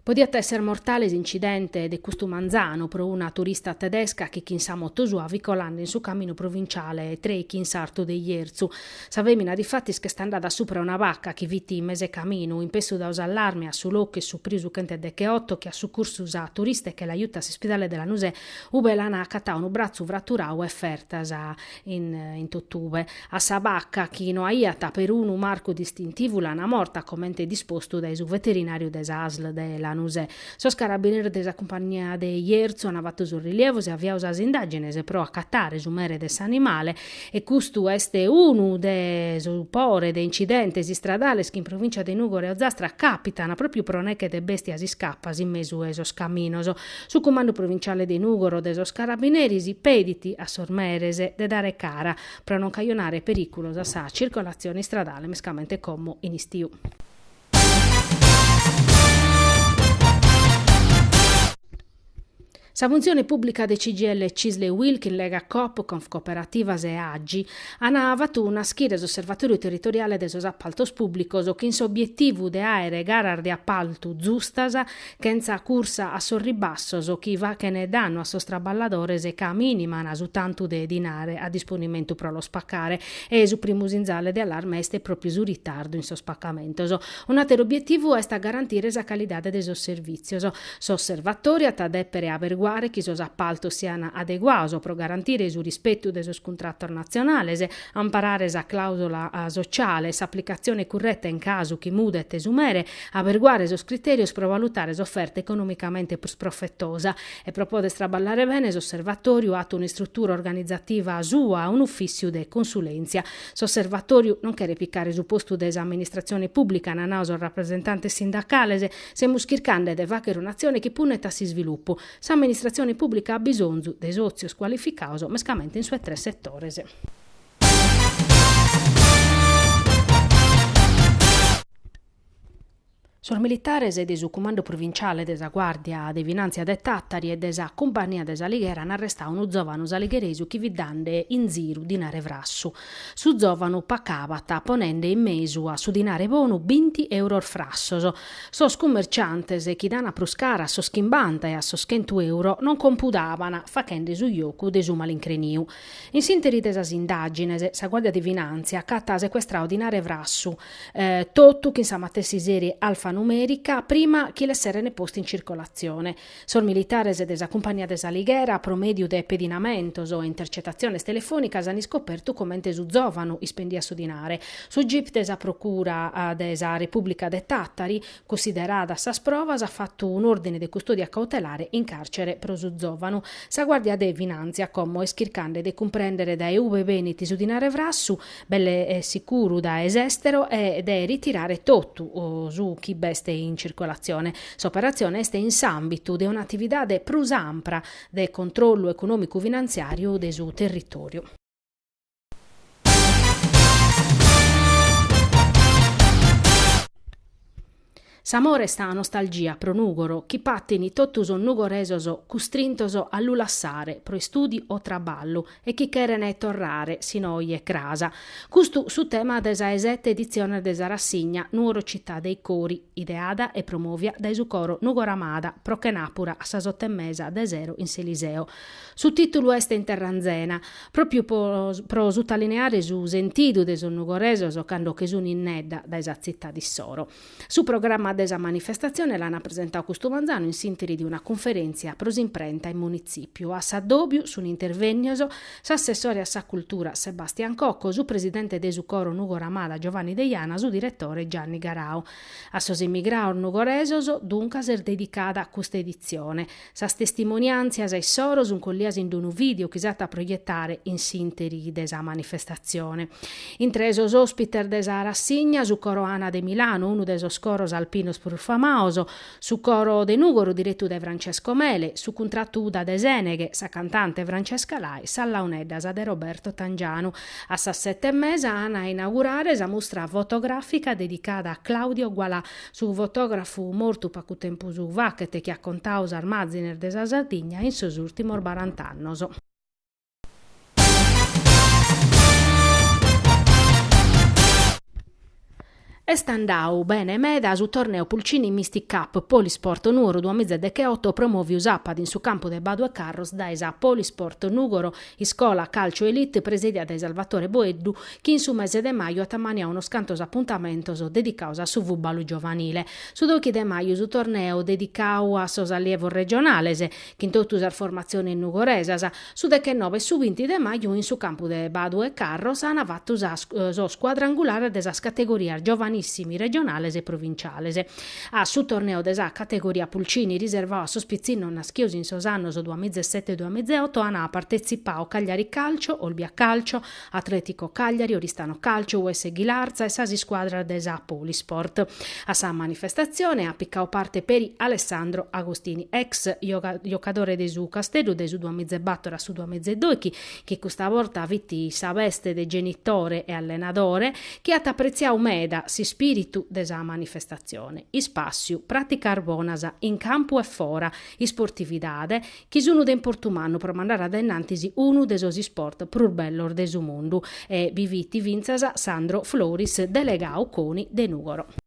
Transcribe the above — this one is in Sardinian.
Podiat èssere mortale s'incidente de custu manzanu pro una turista tedesca chi chin sa moto sua fit colande in su caminu provinciale trèichi in sartu de Jerzu. Sa fèmina difatis ch'est andada supra una baca chi fit in mes'e caminu, in pessu dau s'allarme a su locu est supriu su chentedecheoto chi at sucursu sa turista e che l'at juta a s'ispidale de Lanusè ube l'an acatau unu bratzu fraturau e fertas in in totube. A sa baca, chi no aiat perunu marcu distintivu, l'an morta comente dispostu dae su veterinàriu de sa ASL de Lanusè. Sos carabineris de sa cumpagnia de Jerzu an fatu sos rilievos e aviadu sas indàgines pro acatare su mere de s'animale e custu est unu de su pore de incidentes istradales chi in provìncia de Nùgoro e Ozastra càpitan pròpiu pro neche de bèstias iscapas in mesu 'e sos caminos. Su Cumandu Provinciale de Nùgoro de sos Carabineris pedit a sos meres de dare cara pro non cajonare perìculos a sa circolatzione istradale, mescamente como in istiu. Sa funtzione pùblica de CGIL, Cisl e Uil chin Legacoop, Confcooperativas e Agi an fatu naschire s'Osservatòriu Territoriale de sos Apaltos Pùblicos chin s'obietivu de àere garas de apaltu zustas chentza cursa a sos ribassos chi fachene dannu a sos traballadores ca mìniman su tantu de dinare a disponimentu pro los pacare e su primu sinzale de allarme est pròpiu su ritardu in sos pacamentos. Un'àteru obietivu est a garantire sa calidade de sos servìtzios. S'osservatòriu at a dèpere aberguare chi sos apaltos sian adeguados pro garantire su rispetu de sos cuntratos natzionales, amparare sa clàusola sociale e s'aplicatzione curreta in casu chi mudet su mere, aberguare sos critèrios pro valutare s'oferta economicamente prus profetosa e pro poder traballare bene s'Osservatòriu at un'istrutura organizativa sua, un'ufìssiu de consulèntzia. S'Osservatòriu non cheret picare su postu de s'amministratzione pùblica, an nau sos rapresentantes sindacales, semus chircande de fàghere un'atzione chi punnet a s'isvilupu. S'amministratzione pùblica at bisonzu de sòtzios cualificados, mescamente in su 'e tres setores. Sos militares de su Cumandu Provinciale de sa Guàrdia de Finàntzia de Tàtari e de sa Cumpagnia de S'Alighera an arrestadu unu zòvanu saligheresu chi fit dande in ziru dinare frassu. Su zòvanu pacabat ponende in mesu a su dinare bonu binti euros frassos. Sos cummerciantes chi dan prus cara a sos chimbanta e a sos chentu euro non compudaban fachende su jocu de su malincreniu. In s'ìnteri de sas indàgines, sa Guàrdia de Finàntzia ch'at secuestradu dinare frassu, totu chin sa matessi sèrie alfanumèrica prima chi l'esseren postu in circolatzione. Sos militares de sa Cumpagnia de S'Alighera, pro mèdiu de pedinamentos e intercetatziones telefònicas, an iscopertu comente su zòvanu ispendiat su dinare. Su gip de sa Procura de sa Repùblica de Tàtari, Cussideradas sas provas, at fatu un'òrdine de custòdia cautelare in càrcere pro su zòvanu. Sa Guàrdia de Finàntzia como est chircande de cumprèndere dae ube benit su dinare frassu, belle sicuru dae s'èstero, e de ritirare totu su chi b'est in circolatzione. S'operatzione est in s'àmbitu de un'atividade prus ampra de controllu econòmicu-finantziàriu de su territòriu. S'amore e sa nostalgia pro Nùgoro chi patin totu sos nugoresos custrintos a lu lassare pro istùdiu o traballu e chi cheren torrare si no oje cras. Custu su tema de sa 'e sete editziones de sa rassigna Nuoro Città dei Cori, ideada e promòvia dae su coro Nugoramada pro chenàpura a sas oto e mesa de sero in s'Eliseo. Su tìtulu est In terra anzena, pròpiu pro sutalineare su sentidu de sos nugoresos cando che sun innedda dae sa tzitade issoro. Su programma de sa manifestatzione l'an presentadu custu manzanu in s'ìnteri de una cunferèntzia pro s'imprenta in Munitzìpiu. A s'addòbiu sun intervènnios s'assessore a sa cultura Sebastian Cocco, su presidente de su coro Nugoramada Giovanni Deiana, su diretore Gianni Garau. A sos emigrados nugoresos duncas est dedicada custa editzione. Sas testimoniàntzias issoro sunt collias in unu vìdeu chi s'at a proietare in s'ìnteri de sa manifestatzione. Intre sos òspites de sa rassigna su Coro Ana de Milanu, unu de sos coros alpinos prus famados, su Coro de Nùgoro diretu dae Francesco Mele, su Cuntratu Uda de Sèneghe, sa cantante Francesca Lai, sas launeddas de Roberto Tangianu. A sas sete e mesa an a inaugurare sa mustra fotogràfica dedicada a Claudio Gualà, Su fotògrafu mortu pagu tempus faghet chi at contadu sas màzines de sa Sardigna in sos ùrtimos barant'annos. Est andau bene meda su torneu Pulcini Mystic Cup Polisport Nuoro duamiza e decheoto promòviu sàpadu in su campu de Badu 'e Carros dae sa Polisport Nùgoro Iscola Calcio Elite presèdia dae Salvatore Boeddu chi in su mese de maju at ammaniau unos cantos apuntamentos dedicaos a su fùbalu giovanile. Su doichi de maju su torneu dedicau a sos allievos regionales, chin totu sas formatziones nugoresas, Su dechenobe e su binti de maju in su campu de Badu 'e Carros an fatu sas sos cuadrangulares de sas categorias giovanissimi regionales e provinciales. A su torneu de sa categoria Pulcini riservau a sos pitzinnos naschios in sos annos duamiza e sete e duamiza e oto an partetzipau Cagliari Calcio, Olbia Calcio, Atletico Cagliari, Oristano Calcio, US Ghilarza e sas iscuadras de sa Polisport. A sa manifestatzione at picau parte peri Alessandro Agostini, ex jocadore de su Casteddu dae su duamiza e bator a su duamiza e doichi, chi custa borta fit sa beste de genitore e allenadore, chi at apretziau meda s'ispìritu de sa manifestatzione, ispàssiu, pràticas bonas in campu e fora, isportividade, chi sun de importu mannu pro mandare a dae innantis unu de sos isport prus bellos de su mundu. E bi fit fintzas Sandro Floris, delegau CONI de Nùgoro.